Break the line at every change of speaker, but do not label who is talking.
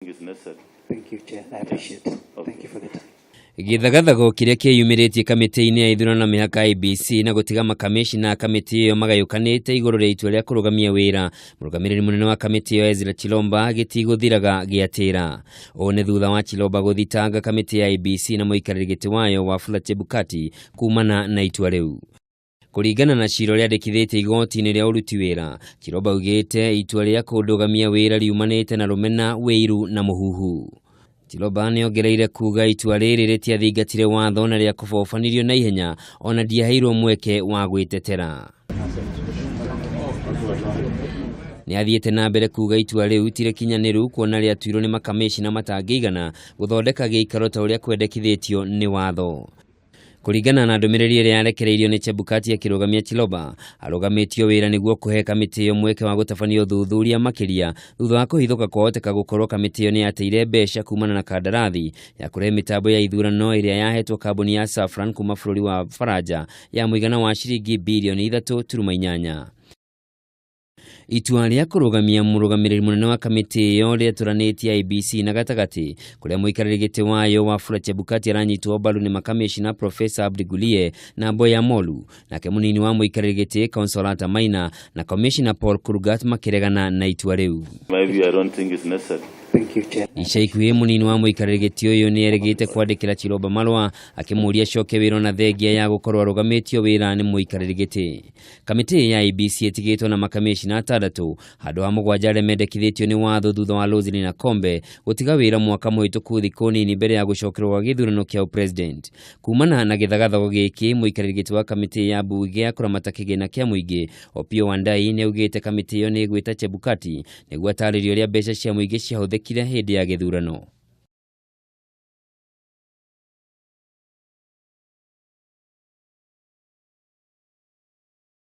Is necessary.
Thank you, Chair. I appreciate it. Thank you for the time.
Gĩthagathago kĩrĩa kĩyumĩrĩtie kamĩtĩ-inĩ ya ithurano na mĩhaka IEBC na gũtiga makamĩcina a kamĩtĩ ĩyo magayũkanĩte igũrũ rĩa itua rĩa kũrũgamia wĩra mũrũgamĩrĩri mũnene wa kamĩtĩ ĩyo Ezra Chilomba gĩtigũthiraga gĩatĩra. Ũũ nĩ thutha wa Chilomba gũthitanga kamĩtĩ ya IEBC na mũikarĩri gĩtĩ wayo Wafula Chebukati kumana na itua rĩu. Kũringana na cira ũrĩa andĩkithĩtie igoti-inĩ rĩa ũruti wĩra, Chilomba augĩte itua rĩa kũndũgamia wĩra riumanĩte na rũmena, wĩiru na mũhuhu. Chilomba nĩongereire kuga itua rĩrĩ rĩtiathingatire watho na rĩa kũbobanirio na ihenya ona ndiaheirwo mweke wa gwĩtetera. Nĩathiĩte na mbere kuga itua rĩu ti rĩkinyanĩru kuona rĩatuirwo nĩ makamĩcina matangĩigana gũthondeka gĩikaro ta ũrĩa kwendekithĩtio nĩ watho. Kũringana na ndũmĩrĩri ĩrĩa yarekereirio nĩ Chebukati akĩrũgamia Chilomba, arũgamĩtio wĩra nĩguo kũhe kamĩtĩ ĩyo mweke wa gũtabania ũthuthuria makĩria thutha wa kũhithũka kwahoteka gũkorwo kamĩtĩ ĩyo nĩyateire mbeca kumana na kandarathi ya kũrehe mĩtambo ya ithurano ĩrĩa yahetwo kambuni ya Safran kuma bũrũri wa Faranja ya mũigana wa ciringi birioni 3.8. Itua rĩa kũrũgamia mũrũgamĩrĩri mũnene wa kamĩtĩ ĩyo rĩatũranĩtie IEBC na gatagatĩ kũrĩa mũikarĩri gĩtĩ wayo Wafula Chebukati aranyitwo mbaru nĩ makamĩcina Profesa Abdi Gulie na Mboya Molu, nake mũnini wa mũikarĩri gĩtĩ Consolata Maina na Commissioner Paul Kurgat makĩregana na itua rĩu.
My view, I don't think it's necessary.
Thank you, Chair.
Ica ikuhĩ mũnini wa mũikarĩri gĩtĩ ũyũ nĩ erĩgĩte kwandĩkĩra Chilomba marũa akĩmũũria acoke wĩra na thengia ya gũkorwo arũgamĩtio wĩra nĩ mũikarĩri gĩtĩ. Kamĩtĩ ya IEBC ĩtigĩtwo na makamĩcina atandatũ handũ ha mũgwanja arĩa mendekithĩtio nĩ watho thutha wa Roselyn Akombe gũtiga wĩra mwaka mũhĩtũku thikũ nini mbere ya gũcokerwo gwa gĩthurano kĩa ũpresident. Kumana na gĩthagathago gĩkĩ mũikarĩri gĩtĩ wa kamĩtĩ ya mbunge ya kũramata kĩgĩna kĩa mũingĩ Opiyo Wandayi nĩaugĩte kamĩtĩ ĩyo nĩ ĩgwĩta Chebukati nĩguo atarĩrie ũrĩa mbeca cia mũingĩ ciahũthĩkire hĩndĩ ya gĩthurano.